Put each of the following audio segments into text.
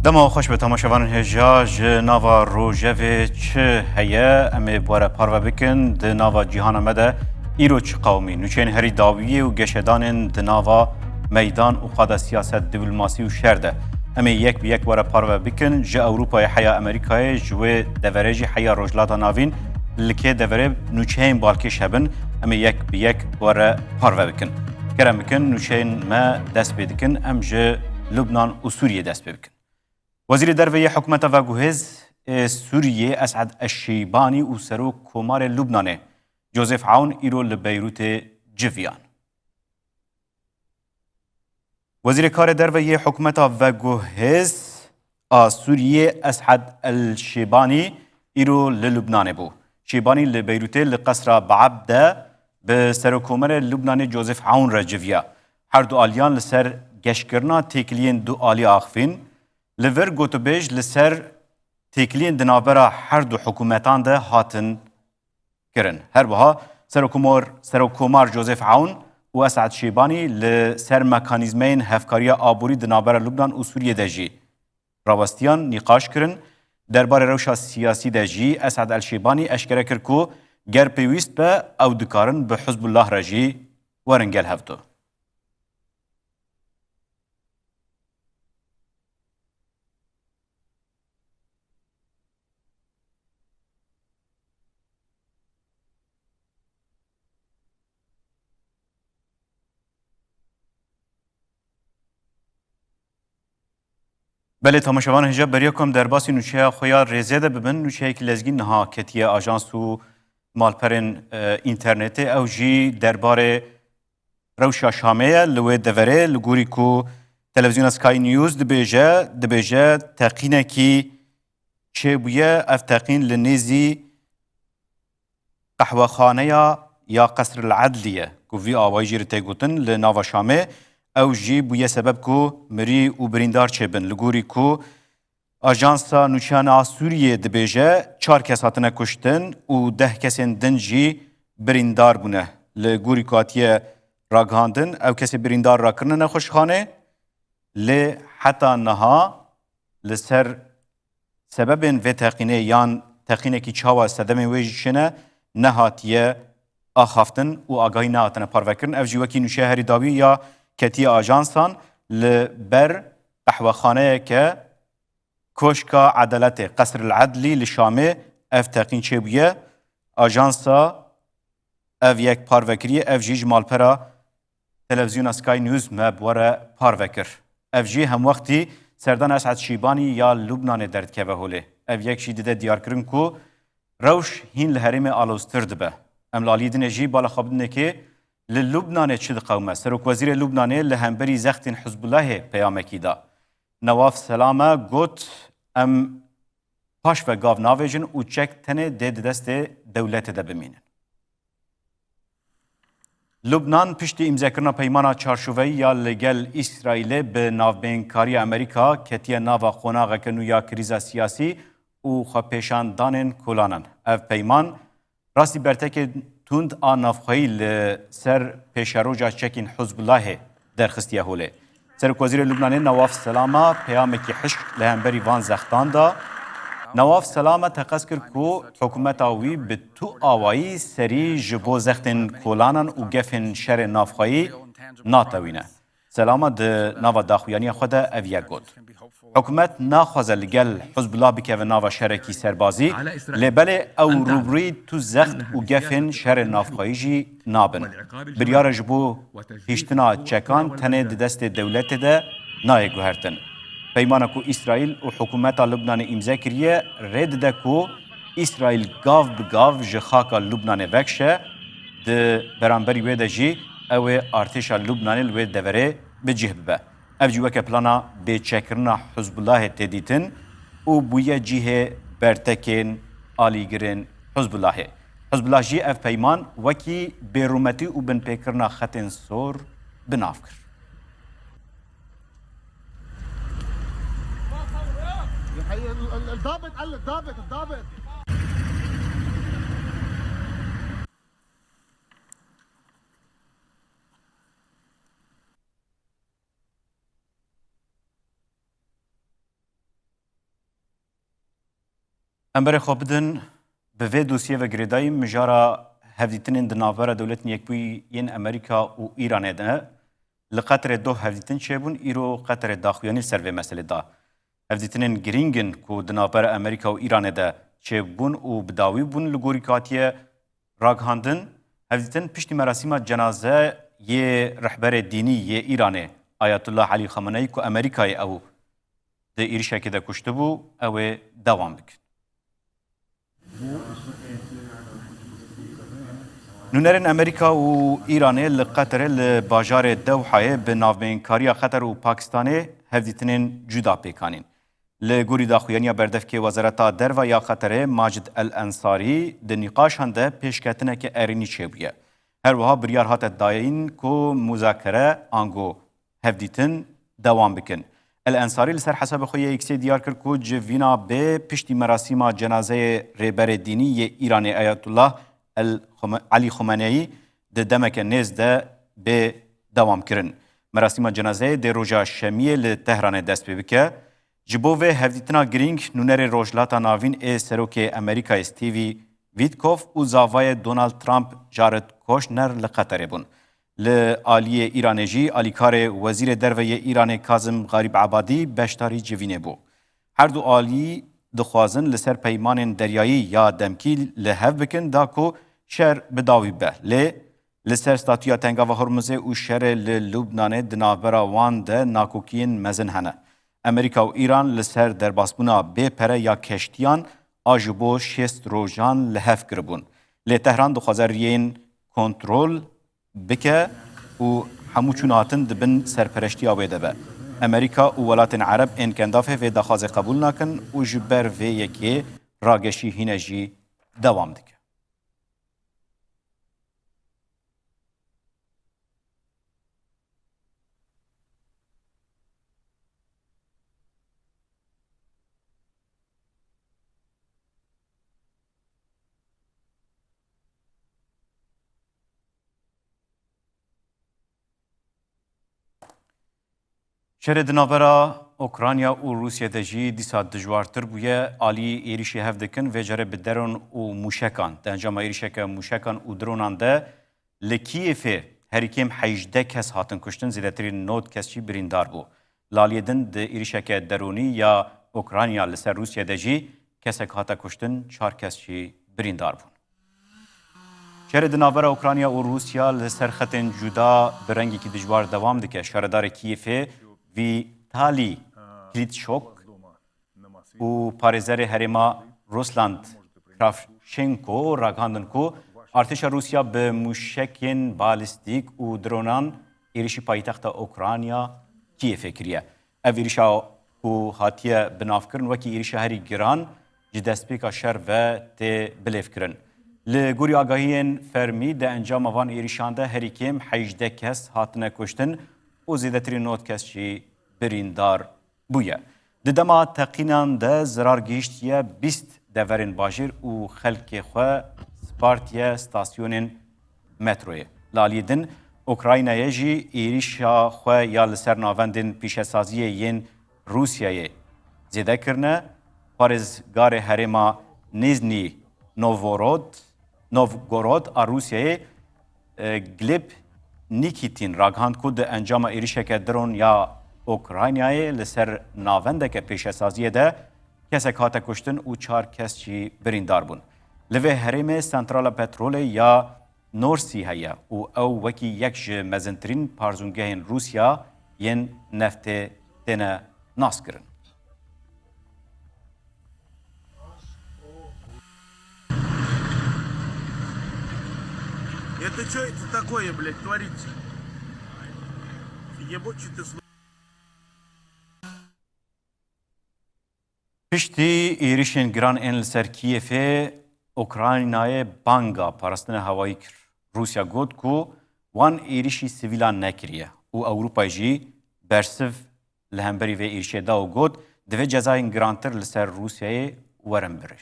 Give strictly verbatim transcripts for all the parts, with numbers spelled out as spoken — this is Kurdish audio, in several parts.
Dema xweş be temaşevanên hêja, ji nava rojevê çi heye, em ê bi we re parve bikin. Di nava cîhana me de îro çi qewimî? Nûçeyên herî dawiyê û geşedanên di nava meydan û qada siyaset, dîplomasî û şer de. Em ê yek bi yek we re parve bikin. Ji Ewropayê heya Amerîkayê, ji wê deverê jî heya Rojhilata Navîn, li kê deverê nûçeyên balkêş hebin, em ê yek bi yek we re parve bikin. Kerem bikin, nûçeyên me dest pê dikin, em ji Lubnan û Sûriyê dest pê bikin. Wezîrê Derve yê hikûmeta veguhêz ê Sûriyê Esad Eşşîbanî û Serok Komarê Lubnanê Joseph Aoun îro li Beyrûtê civiyan. Wezîrê Karê Derve yê hikûmeta veguhêz a Sûriyê Esad El Şêbanî îro li Lubnanê bû. Şêbanî li Beyrûtê li Qesra Baab de bi Serokkomarê Lubnanê Joseph Aoun re civiya. Her du aliyan li ser geşkirina têkiliyên du alî axivîn. Li vir gotûbêj li ser têkiliyên di navbera her du hikûmetan de hatin kirin. Her wiha Serokkomar, Serokkomar Joseph Aoun û Esad Şêbanî li ser mekanîzmeyên hevkariya aborî di navbera Lubnan û Sûriyê de jî rawestiyan nîqaş kirin. Derbarê rewşa siyasî de jî Esad El Şêbanî eşkere kir ku ger pêwîst be, ew dikarin bi Hizbullah re jî werin gel hevdu. Belê, temaşevan, hêja beriya ku em derbasî nûçeya xwe ya rêzê de bibin, nûçeyekî lezgî niha ketiye ajans û malperên, e, înternetê. Ew jî derbarê rewşa Şamê ye. Li wê deverê, li gorî ku televîzyona Sky News dibêje, dibêje teqînekî çêbûye. Ev teqîn li nêzî qehwexaneya ya Qesr el Edlî ye, ku vî awayî jî re tê gotin, li nava Şamê. Ew jî bûye sebeb ku mirî û birîndar çêbin. Li gorî ku Ajansa Nûçeyana a Sûriyê dibêje, çar kes hatine kuştin û deh kesên din jî birîndar bûne. Li gorî ku hatiye ragihandin, ew kesê birîndar rakirine nexweşxanê, lê heta niha li ser sebebên vê teqînê yan teqînekî çawa sedemên wê jî çêne, nehatiye axaftin û agahî nehatine parvekirin. Ev jî wekî nûçeya herî dawî ya ketiye ajansan li ber qehwexaneyeke Koşka Edaletê, Qesr el Edlî li Şamê ev teqîn çêbûye. Ajansa ev yek parve kiriye, ev jî ji malpera televîzyona Sky News me bi we re parve kir. Ev jî hemwextî serdana Esad Şîbanî ya Lubnanê derdikeve holê. Ev yek jî dide diyarkirin ku rewş hîn li herêmê aloztir dibe. Em li aliyê dinê jî bala xwe bidinê kê li Lubnanê çi diqewime. Serokwezîrê Lubnanê li hemberî zextên Hizbulahê peyamekî da. Newaf Selame got, em paş ve gav navêjin û çek tenê dê di destê dewletê de bimînin. Lubnan piştî îmzekirina peymana çarşoveyî ya li gel Îsraîlê bi navbeynkariya Amerîka ketiye nava qonaxeke nû ya krîza siyasî û xwepêşandanên kolanan. Ev peyman rastî bertekên tund a navxweyî li ser pêşeroja çekên Hizbulahê derxistiye holê. Serokwezîrê Lubnanê Newaf Selama peyamekî hişk li hemberî van zextan da. Newaf Selama teqez kir ku hikûmeta wî bi tu awayî serî ji bo zextên kolanan û gefên şerê navxweyî natewîne. Selama di nava daxuyaniya xwe de ev yek got. Hikûmet naxwaze li gel Hizbullah bikeve nava şerekî serbazî, lê belê ew rûbirûyî tu zext û gefên şerê navxweyî jî nabin. Biryara ji bo hiştina çekan tenê di destê dewletê de nayê guhertin. Peymana ku Îsraîl û hikûmeta Lubnanê îmze kiriye, rê dide ku Îsraîl gav bi gav ji xaka Lubnanê vekişe, di beramberî wê de jî ew ê artêşa Lubnanê li wê deverê bi cih bibe. Ev jî weke plana bêçekkirina Hizbullahê tê dîtin û bûye cihê bertekên alîgirên Hizbullahê. Hizbullah jî ev peyman wekî bêrûmetî û binpêkirina xetên sor bi nav kir. Em berê xwe bidin bi vê dosyê ve girêdayî. Mijara hevdîtinên di navbera Dewletên Yekbûyî yên Amerîka û Îranê de li Qeterê doh hevdîtin çêbûn. Îro Qeterê daxuyanî li ser vê meselê da. Hevdîtinên girîng in ku di navbera Amerîka û Îranê de çêbûn û bi dawî bûn, li gorî ku hatiye ragihandin. Hevdîtin piştî merasîma cenaze yê rehberê dînî yê Îranê, Ayetullah Elî Xameneî, ku Amerîkayê ew di êrişekê de kuştibû, ew ê dewam bikin. Nûnerên Amerîka û Îranê li Qeterê li bajarê Dewhayê bi navbeynkariya Qeter û Pakistanê hevdîtinên cuda pêk anîn. Li gorî daxuyaniya berdevkê Wezareta Derve ya Qeterê Macid El Ensarî, di nîqaşan de pêşketineke erênî çêbûye. Her wiha biryar hate dayîn ku muzakere ango hevdîtin dewam bikin. El Ensarî li ser hesabê xwe yê X-ê diyar kir ku civîna bê piştî merasîma cenazeyê rêberê dînî yê Îranê Ayetullah El Xume-, Elî Xumeneyî di demeke nêz de bê dewamkirin. Merasîma cenazeyê dê roja Şemiyê li Tehranê dest pê bike. Ji bo vê hevdîtina girîng, nûnerê Rojhilata Navîn ê Serokê Amerîkayê Stevie Witkoff û zavayê Donald Trump Jared Kushner li Qeterê bûn. Li aliyê Îranê jî alîkarê Wezîrê Derve yê Îranê Kazim Garîb Ebadî beşdarî civînê bû. Her du alî dixwazin li ser peymanên deryayî ya demkî li hev bikin da ku şer bi dawî be. Lê li ser statûya Tengava Hormuzê û şerê li Lubnanê di navbera wan de nakokiyên mezin hene. Amerîka û Îran li ser derbasbûna bê pere ya keştiyan a ji bo şêst rojan li hev kiribûn. Lê Tehran dixwaze riyên kontrol bike û hemû çûnhatin di bin serpereştiya wê de be. Amerîka û welatên Ereb ên Kendafê vê daxwazê qebûl nakin û ji ber vê yekê rageşî hîne jî dewam dike. Şerê di navbera Ukrayna û Rûsya de jî dîsa dijwartir bûye. Alî êrîşê hev dikin, vê carê bi dron û mûşekan. Di encama êrîşeke mûşekan û dronan de li Kîyevê herî kêm hejdeh kes hatin kuştin, zêdetirî nod kes jî birîndar bû. Li aliyê din di êrîşeke deronî ya Ukrayna li ser Rûsya de jî kesek hate kuştin, çar kes jî birîndar bûn. Şerê di navbera Ukrayna û Rûsya li ser xetên cuda bi rengekî dijwar dewam dike. Şaredarê Kîyevê Vîtalî Klitschok û parêzerê herêma Rûsland Kravçenko ragihandin ku artêşa Rûsya bi mûşekên balîstîk û dronan êrîşî paytexta Ukrayna Kîyevê kiriye. Ev êrîşa ku hatiye binavkirin wekî êrîşa herî giran ji destpêka şer ve tê bilêvkirin. Li gorî agahiyên fermî, di encama van êrîşan de herî kêm hejdeh kes hatine kuştin û zêdetirî nod kes jî birîndar bûye. Di dema teqînan de zirar gihîştiye bîst deverên bajêr û xelkê xwe spartiye stasyonên metroyê. Li aliyê din, Ukraynayê jî êrîşa xwe ya li ser navendên pîşesaziyê yên Rûsyayê zêde kirine. Parêzgarê herêma Nîznî Novorod, Novgorod a Rûsyayê, e, Gleb Nîkîtîn ragihand ku di encama êrîşeke dron ya Ukraynayê li ser navendeke pêşesaziyê de kesek hate kuştin û çar kes jî birîndar bûn. Li vê herêmê sentrala petrolê ya Norsî heye û ew wekî yek ji mezintirîn parzûngehên Rûsya yên neftê têne naskirin. Это чё это такое, блядь, творится? Ебучий ты с- Piştî êrişên giran ên li ser Kîyevê, Ukraynayê banga parastina hewayî kir. Rûsya got ku wan êrişî sivîlan nekiriye û Ewropayê jî bersiv li hemberî vê êrişê da û got, divê cezayên girantir li ser Rûsyayê werin birîn.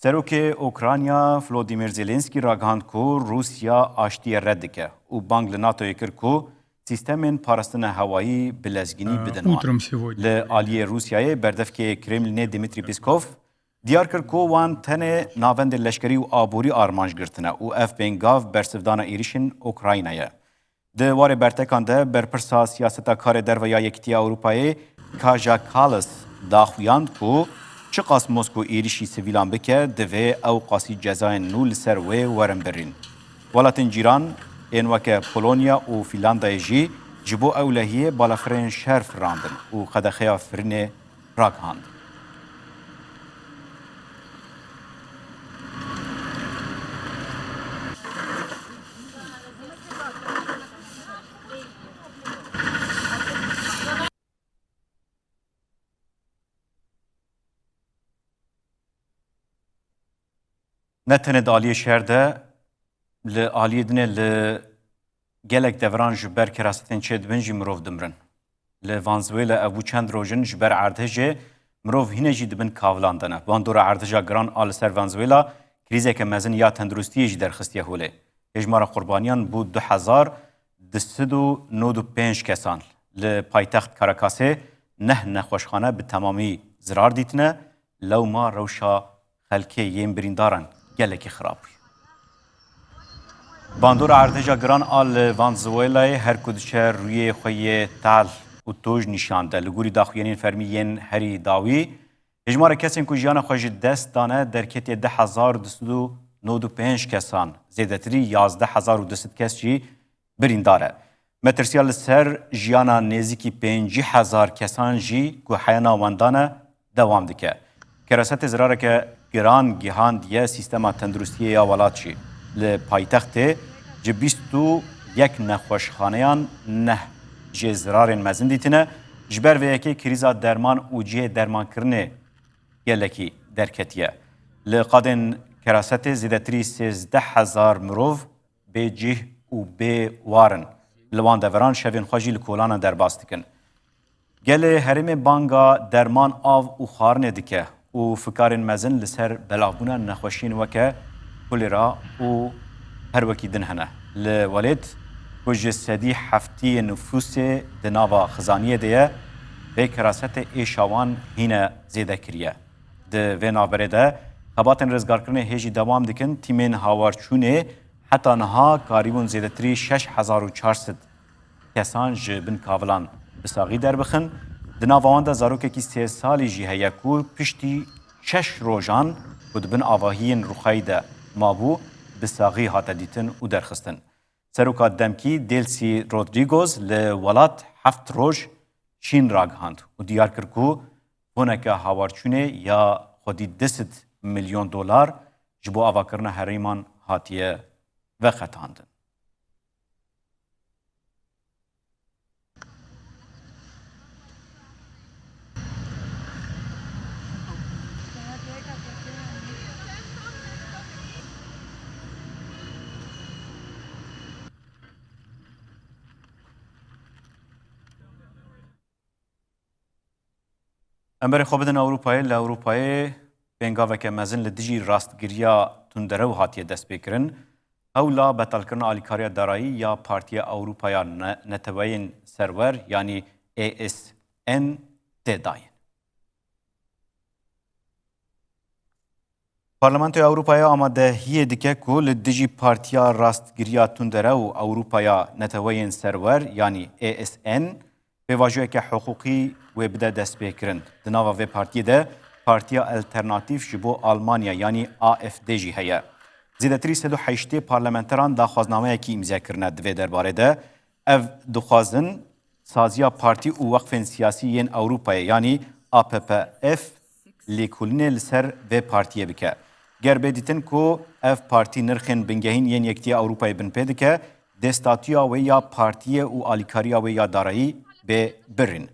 Serokê Ukrayna Volodymyr Zelensky ragihand ku Rûsya aştiyê red dike û bang li NATOyê kir ku sîstemên parastina hewayî bi lezgînî bidin wan. Li aliyê Rûsyayê berdevkê Kremlînê Dmitry Peskov diyar kir ku wan tenê navendê leşkerî û aborî armanc girtine û ev pêngav bersivdana êrîşên Ukraynayê ye. Di warê bertekan de berpirsa siyaseta karê derve ya Yekîtiya Ewropayê Kaja Kallas daxuyand ku çiqas Moskow êrîşî sivîlan bike, divê ew qasî cezayên nû li ser wê werin birîn. Welatên cîran ên weke Polonya û Fîlandayê jî ji bo ewlehiyê balafirên şer firandin û qedexeya firînê ragihand. Ne tenê di aliyê şer de, li aliyê dinê li gelek deveran ji ber kerasetên çêdibin jî mirov dimirin. Li Venezuela ev bû çend roj in ji ber erdhejê mirov hîne jî di bin kavilan de ne. Bandora erdheja giran a li ser Venezuela krîzeke mezin ya tenduristiyê jî derxistiye holê. Hêjmara qurbaniyan bû du hezar du sed û nod û pênc kesan. Li paytext Caracasê neh nexweşxane bi temamî zirar dîtine, lewma rewşa xelkê yên birîndaran gelekî xirab bûye. Bandora erdheja giran a li Venezuelayê her ku diçe rûyê xwe yê tal û toj nîşan de. Li gorî daxuyaniyên fermî yên herî dawî, hêjmara kesên ku jiyana xwe ji dest dane derketiye du hezar du sed û nod û pênc kesan, zêdetirî yazdeh hezar û du sed kes jî birîndar e. Metirsiya li ser jiyana nêzîkî pêncî hezar kesan jî ku heya nav wan dane, dewam dike. Kerasetê zirareke giran gihandiye sîstema tenduristiyê ya welat jî. Li paytextê ji bîst û yek nexweşxaneyan neh jê zirarên mezin dîtine, ji ber vê yekê krîza derman û cihê dermankirinê gelekî derketiye. Li qadên kerasetê zêdetirî sêzdeh hezar mirov bê cih û bê war in. Li wan deveran şevên xwe jî li kolanan derbas dikin. Gelê herêmê banga derman, av û xwarinê dike û fikarên mezin li ser belavbûna nexweşiyên weke kolera û her wekî din hene. Li welêt ku ji sedî heftiyê nifûsê di nava xizaniyê de ye, vê kerasetê êşa wan hîne zêde kiriye. Di vê navberê de xebatên rizgarkirinê hê jî dewam dikin. Tîmên hawarçûnê heta niha karîbûn zêdetirî şeş hezar û çar sed kesan ji bin kavilan bi saxî derbixin. Di nava wan de zarokekî sê salî jî heye ku piştî şeş rojan ku di bin avahiyên rûxayî de mabû, bi saxî hate dîtin û derxistin. Seroka demkî Delcy Rodriguez li welat heft roj şîn ragihand û diyar kir ku foneke hawarçûnê ya xwedî du sed milyon dolar ji bo avakirina herêman hatiye veqetandin. Em berê xwe bidin Ewropayê. Li Ewropayê pêngaveke mezin li dijî rastgiriya tunderew hatiye destpêkirin. Hewla betalkirina alîkariya darayî ya Partiya Ewropa ya Ne-, Neteweyên Serwer, yanî A S N, tê dayîn. Parlamentoya Ewropayê amadehiyê dike ku li dijî Partiya Rastgiriya Tundere û Ewropaya Neteweyên Serwer, yanî A S N, pêvajoyeke hiqûqî wê bide destpêkirin. Di nava vê partiyê de Partiya Alternatîf ji bo Almanya, yanî A F D jî heye. Zêdetirî sed û heştê parlamenteran daxwaznameyekî îmze kirine di vê derbarê de. Ev dixwazin saziya partî û weqfên siyasî yên Ewropayê, yanî A P P F, lêkolînê li ser vê partiyê bike. Ger bê dîtin ku ev partî nirxên bingehîn yên Yekîtiya Ewropayê binpê dike, dê statuya wê ya partiyê û alîkariya wê ya darayî bê birîn.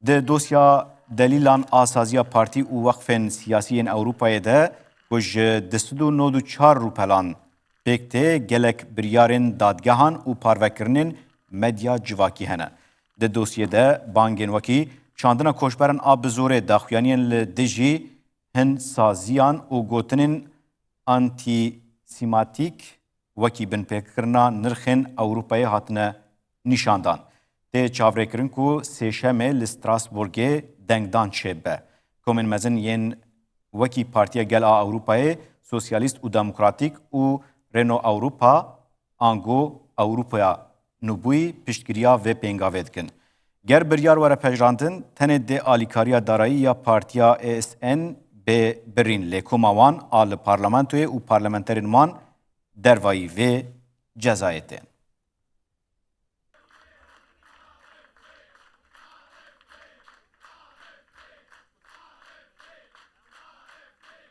Di dosya delîlan a saziya partî û weqfên siyasî yên Ewropayê de ku ji du sed û nod û çar rûpelan pêk tê, gelek biryarên dadgehan û parvekirinên medya civakî hene. Di dosyê de bangên wekî çandina koçberan a bi zorê, daxuyaniyên li dijî hin saziyan û gotinên antîsîmatîk wekî binpêkirina nirxên Ewropayê hatine nîşandan. Tê çavrêkirin ku Sêşemê li Strasbourgê dengdan çêbibe. Komên mezin yên wekî Partiya Gel a Ewropayê, Sosyalîst û Demokratîk û Renew Ewropa, ango Ewropaya Nûbûyî piştgiriya vê pêngavê dikin. Ger biryar were pejirandin, tenê dê alîkariya darayî ya Partiya A S N bê birîn, lê koma wan a li parlamentoyê û parlamenterên wan dervayî vê cezayê tên.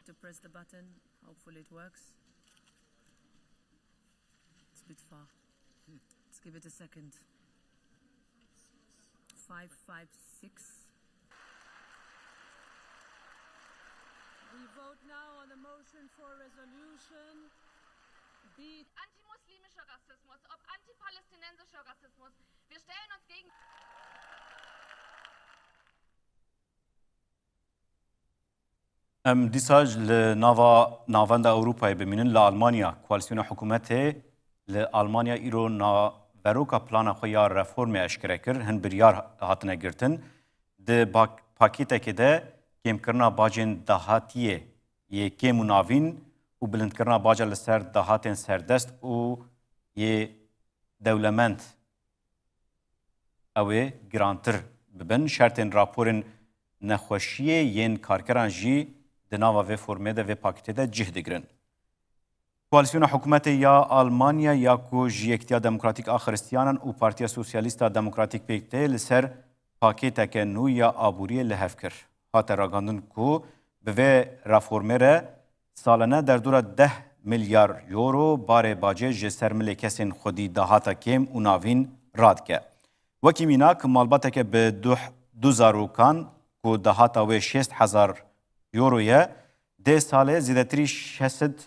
To press the button. Hopefully it works. It's a bit far. Let's give it a second. Five five six. We vote now on the motion for resolution. Be Antimuslimischer Rassismus, ob antipalästinensischer Rassismus, wir stellen uns gegen Em dîsa ji li nava Navenda Ewropayê bimînin. Li Almanya, koalîsyona hikûmetê li Almanya îro naveroka plana xwe ya reformê eşkere kir. Hin biryar hatine girtin. Di bak-, pakêtekê de kêmkirina bacên dahatiyê yê kêm û navîn û bilindkirina baca li ser dahatên serdest û yê dewlemend ew ê girantir bibin. Şertên raporên nexweşiyê yên karkeran jî di nava vê formê de, vê pakêtê de cih digirin. Koalîsyona hikûmetê ya Almanya ya ku ji Yekitiya Demokratîk a Xiristiyanan û Partiya Sosyalîst a Demokratîk pêk tê, li ser pakêteke nû ya aboriyê li hev kir. Hate ragihandin ku bi vê reformê re salane derdora deh milyar euro barê bacê ji ser milê kesên xwedî dahata kêm û navîn radike. Wekî mînak, malbateke bi du, du zarokan ku dahata wê şêst hezar euro ye, dê salê zêdetirî şeş sed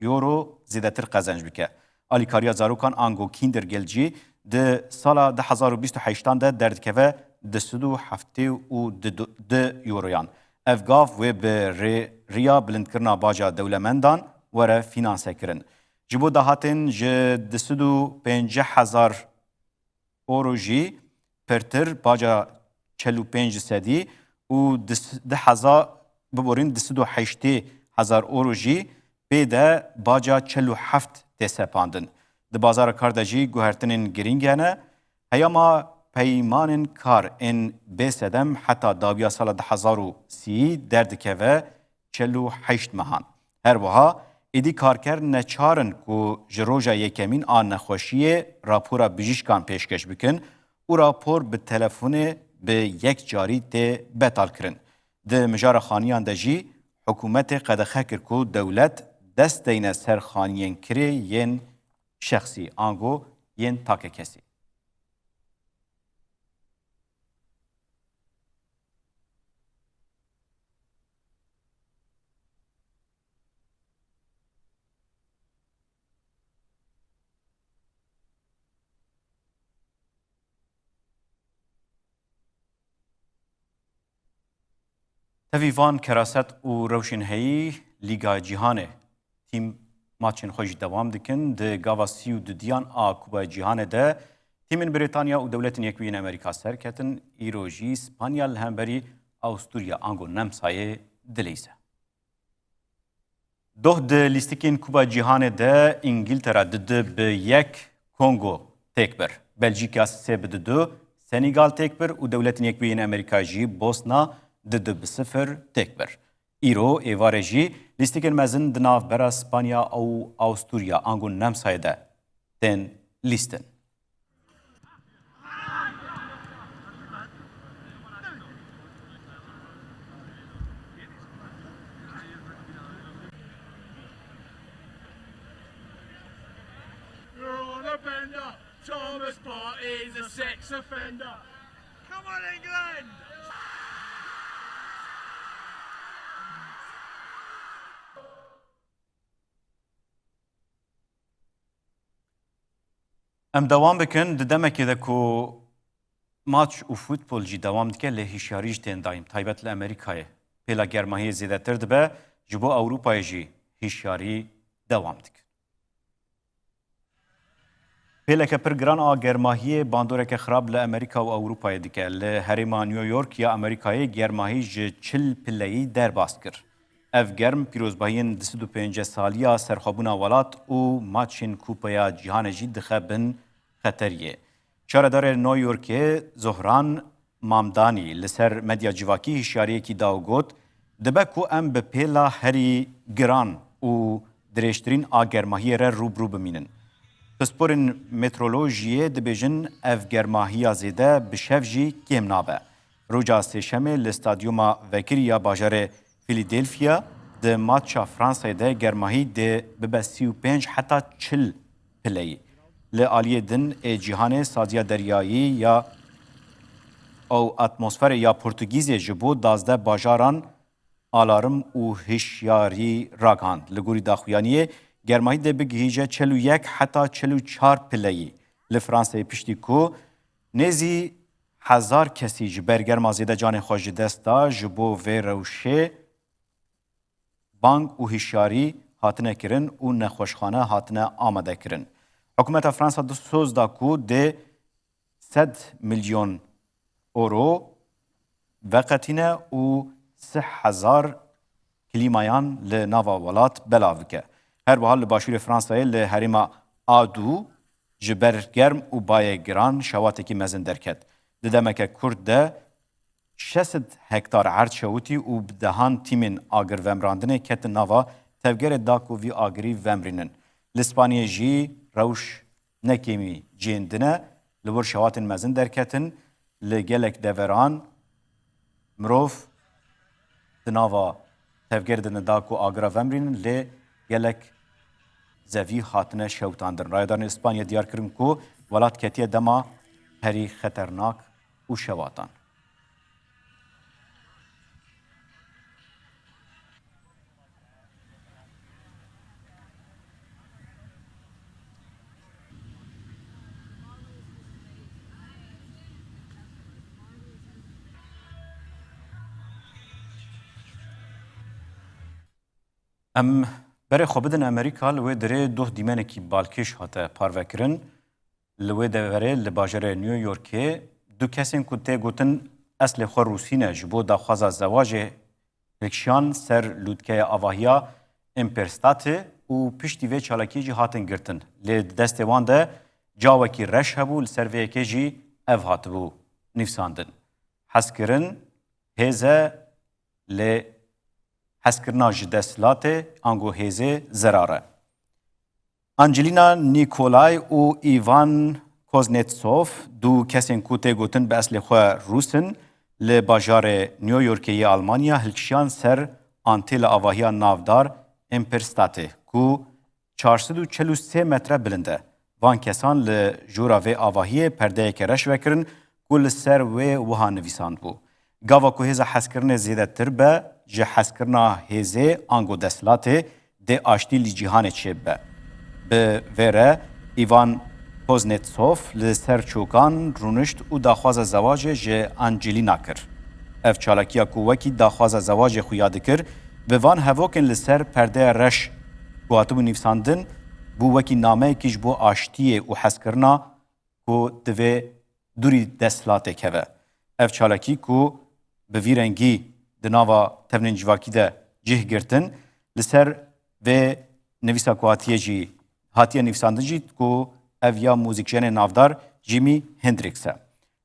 euro zêdetir qezenc bike. Alîkariya zarokan ango Kindergeld jî di sala du hezar û bîst û heştan de derdikeve du sed û heftê û du euroyan. Ev gav wê bi rê, riya bilindkirina baca dewlemendan were fînansekirin. Ji bo dahatên ji du sed û pêncî hezar euro jî pirtir, baca çel û pênc sedî û di s-, di heza-, biborîn, du sed û heştê hezar euro jî pê de baca çel û heft tê sepandin. Di bazara kar de jî guhertinên girîng hene. Heyama peymanên kar ên bê sedem heta dawiya sala du hezar û sî derdikeve çel û heşt mehan. Her wiha, êdî karker neçar in ku ji roja yekemîn a nexweşiyê rapora bijîşkan pêşkeş bikin û rapor bi telefonê bi yek carî tê betalkirin. Di mijara xaniyan de jî hikûmetê qedexe kir ku dewlet dest deyne ser xaniyên kirê yên şexsî, ango yên takekesî. Tevî van keraset û rewşên heyî, Lîga Cîhanê tîm maçên xwe jî dewam dikin. Di gava sî û dudiyan a Kupa Cîhanê de tîmên Brîtanya û Dewletên Yekbûyî yên Amerîka serketin. Îro jî Spanya li hemberî Awusturya ango Nemsayê dileyîze. Doh di lîstikên Kupa Cîhanê de Îngiltere di du bi yek Kongo têk bir. Belçîka sê bi du du Senîgal têk bir û Dewletên Yekbûyî yên Amerîka jî Bosna di du bi sifir têk bir. Îro êvarê jî lîstikên mezin di navbera Spanya û Awusturya ango Nemsayê de tên lîstin. You're on a bender. Thomas Partey's a sex offender. Come on, England! Em dewam bikin. Di demekê de ku maç û futbol jî dewam dike, lê hişyarî jî tên dayîn, taybet li Amerîkayê. Pêla germahiyê zêdetir dibe, ji bo Ewropayê jî hişyarî dewam dikin. Pêleke pir giran a germahiyê bandoreke xirab li Amerîka û Ewropayê dike. Li herêma New York ya Amerîkayê germahî ji çil pileyî derbas kir. Ev germ pîrozbahiyên du sed û pêncî saliya serxwebûna welat û maçên Kupeya Cîhanê jî dixe bin xeteriyê. Şaredarê New Yorkê Zohran Mamdanî li ser medya civakî hişyariyekî da û got, dibe ku em bi pêla herî giran û dirêjtirîn a germahiyê re rû bi rû bimînin. Pisporên meteorolojiyê dibêjin ev germahiya zêde bi şev jî kêm nabe. Roja Sêşemê li stadyuma vekirî ya bajarê Fîlîdelfya di matça Fransayê de germahî dê bibe sî û pênc heta çil pileyî. Li aliyê din ê cîhanê saziya deryayî ya ew atmosferê ya Portugîzê ji bo duwazdeh bajaran alarm û hişyarî ragihand. Li gorî daxuyaniyê, germahî dê bigihîje çil û yek heta çil û çar pileyî. Li Fransayê piştî ku nêzî hezar kesî ji ber germa zêde canê xwe ji dest da, ji bo vê rewşê bang û hişyarî hatine kirin û nexweşxane hatine amade kirin. Hikûmeta Fransa di soz da ku dê sed milyon euro veqetîne û sih hezar klîmayan li nava welat belav bike. Her wiha li başûrê Fransayê li herêma Adû ji ber germ û bayê giran şewatekî mezin derket. Di demeke kurt de şeş sed hektar erd şewitî û bi dehan tîmên agirvemrandinê ketin nava tevgerê da ku vî agirî vemrînin. Li Spanyê jî rewş ne kêmî cihên din e, li wir şewatên mezin derketin, li gelek deveran mirov di nava tevgerê de ne da ku agira vemrînin, lê gelek zevî hatine şewitandin. Rayedarên Spanya diyar kirin ku welat ketiye dema herî xeternak û şewatan. Em berê xwe bidin Amerîka, li wê derê doh dîmenekî balkêş hate parvekirin. Li wê deverê li bajarê New Yorkê du kesên ku tê gotin eslê xwe Rûsî ne, ji bo daxwaza zewacê hilkişiyan ser lûtkeya avahiya Empire State û piştî vê çalakiyê jî hatin girtin. Lê di destê wan de cawekî reş hebû, li ser vê yekê jî ev hatibû nivîsandin: Hezkirin hêz e, lê hezkirina ji desthilatê ango hêzê zerar e. Angelina Nikolay û Ivan Kuznetsov, du kesên ku tê gotin bi eslê xwe Rûs in, li bajarê New Yorkê yê Almanya hilkişiyan ser antêla avahiya navdar Empire State, ku çar sed û çil û sê metre bilind e. Van kesan li jora vê avahiyê perdeyeke reş vekirin ku li ser wê wiha nivîsandbû: Gava ku hêza hezkirinê zêdetir be, ji hezkirina hêzê ango desthilatê dê aştî li cîhanê çêbibe. Bi vê re Ivan Kuznetsov li ser çokan rûnişt û daxwaza zewacê ji Angelina kir. Ev çalakiya ku wekî daxwaza zewacê xuya dikir, bi van hevokên li ser perdeya reş ku hatibû nivîsandin, bû wekî nameyekî ji bo aştiyê û hezkirina ku divê dûrî desthilatê keve. Ev çalakî ku bi vî rengî di nava tevnên civakî de cih girtin, li ser vê nivîsa ku hatiye jî, hatiye nivîsandin jî ku ev ya muzîkjenê navdar Jimi Hendrix e.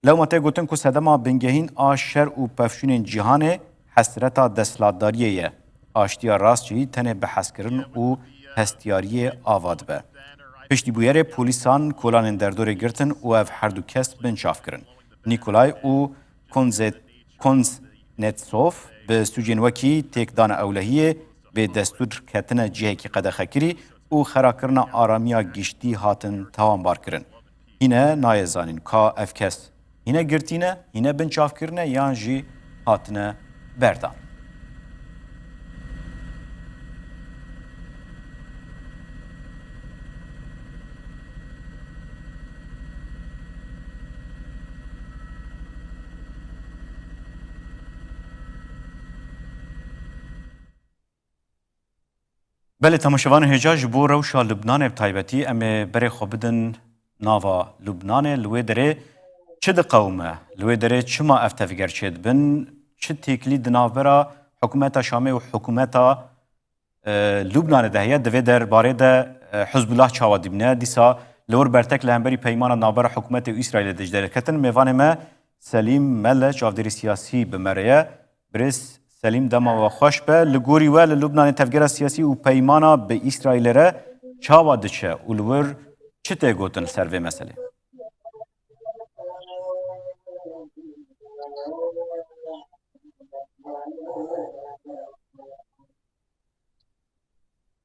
Lewma tê gotin ku sedema bingehîn a şer û pevçûnên cîhanê hesreta desthilatdariyê ye. Aştiya rast jî tenê bi hezkirin û hestiyariyê ava dibe. Piştî bûyerê polîsan kolanên derdorê girtin û ev herdu kes binçav kirin. Nikolay û Konze-, Konznetsov bi sûcên wekî têkdana ewlehiyê, bêdestûr ketine cihekî qedexekirî û xerakirina aramiya giştî hatin tawanbar kirin. Hîne nayê zanîn ka ev kes hîne girtî ne, hîne binçav kirine yan jî hatine berdan. Belê, temaşevanên hêja, ji bo rewşa Lubnanê bi taybetî em ê berê xwe bidin nava Lubnanê, li wê derê çi diqewime? Li wê derê çima ev tevger çêdibin? Çi têkilî di navbera hikûmeta Şamê û hikûmeta, e, Lubnanê de heye? Di vê derbarê de, e, Hizbullah çawa dibîne? Dîsa li wir bertek li hemberî peymana navbera hikûmetê û Îsraîlê de ji derketin. Mêvanê me Selîm Mele, çavdêrê siyasî bi me re ye. Birêz Selîm, dema we xweş be. Li gorî we li Lubnanê tevgera siyasî û peymana bi Îsraîlê re çawa diçe û li wir çi tê gotin li ser vê meselê?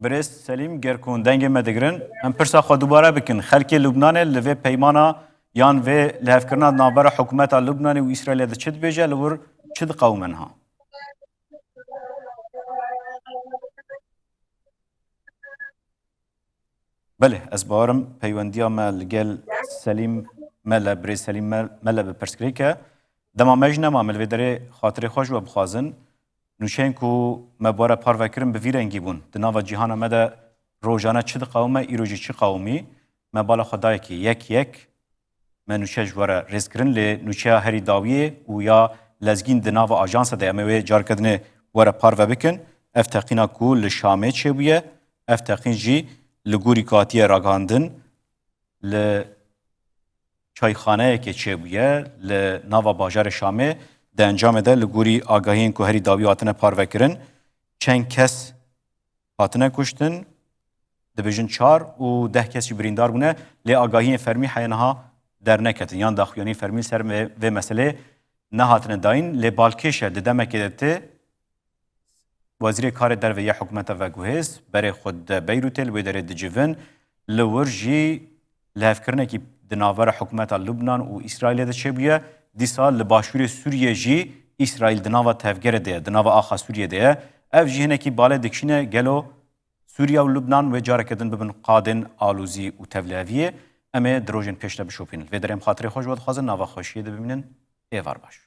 Birêz Selîm, ger ku hûn dengê me digirin, em pirsa xwe dubare bikin. Xelkê Lubnanê li vê peymana yan vê lihevkirina navbera hikûmeta Lubnanê û Îsraîlê de çi dibêje, li wir çi diqewime niha? Belê, ez bawerim peywendiya me li gel Selîm Mele, birêz Selîm Me-, Mele bi pirsgirêk e. Dema me jî nema, em li vê derê xatirê xwe ji we bixwazin. Nûçeyên ku me bi we re parve kirin bi vî rengî bûn. Di nava cîhana me de rojane çi diqewime, îro jî çi qewimî? Me bala xwe dayekî yek yek. Me nûçe ji we re rêz kirin, lê nûçeya herî dawiyê û ya lezgîn di nava ajansa de, em ê wê careke dinê we re parve bikin. Ev teqîna ku li Şamê çêbûye, ev teqîn jî li gorî ku hatiye ragihandin, li çayxaneyekê çêbûye, li nava bajarê Şamê, di encamê de li gorî agahiyên ku herî dawî hatine parve kirin, çend kes hatine kuştin, dibêjin çar û deh kes jî birîndar bûne, lê agahiyên fermî heye niha derneketin, yan daxuyaniyên fermî li ser vê, vê meselê nehatine dayîn, lê balkêş e di demekê de tê Wezîrê Karê Derve yê hikûmeta veguhêz, berê xwe dide Beyrûtê, li wê derê dicivin, li wir jî lihevkirinekî di navbera hikûmeta Lubnan û Îsraîlê de çêbûye, dîsa li başûrê Sûriyê jî Îsraîl di nava tevgerê de ye, di nava axa Sûriyê de ye. Ev jî hinekî balê dikişîne gelo Sûriye û Lubnan wê careke din bibin qadên alozî û tevliheviyê. Em ê di rojên pêş de bişopînin. Li vê derê em xatirê xwe ji we dixwazin, nava xweşiyê de bimînin. Êvar baş.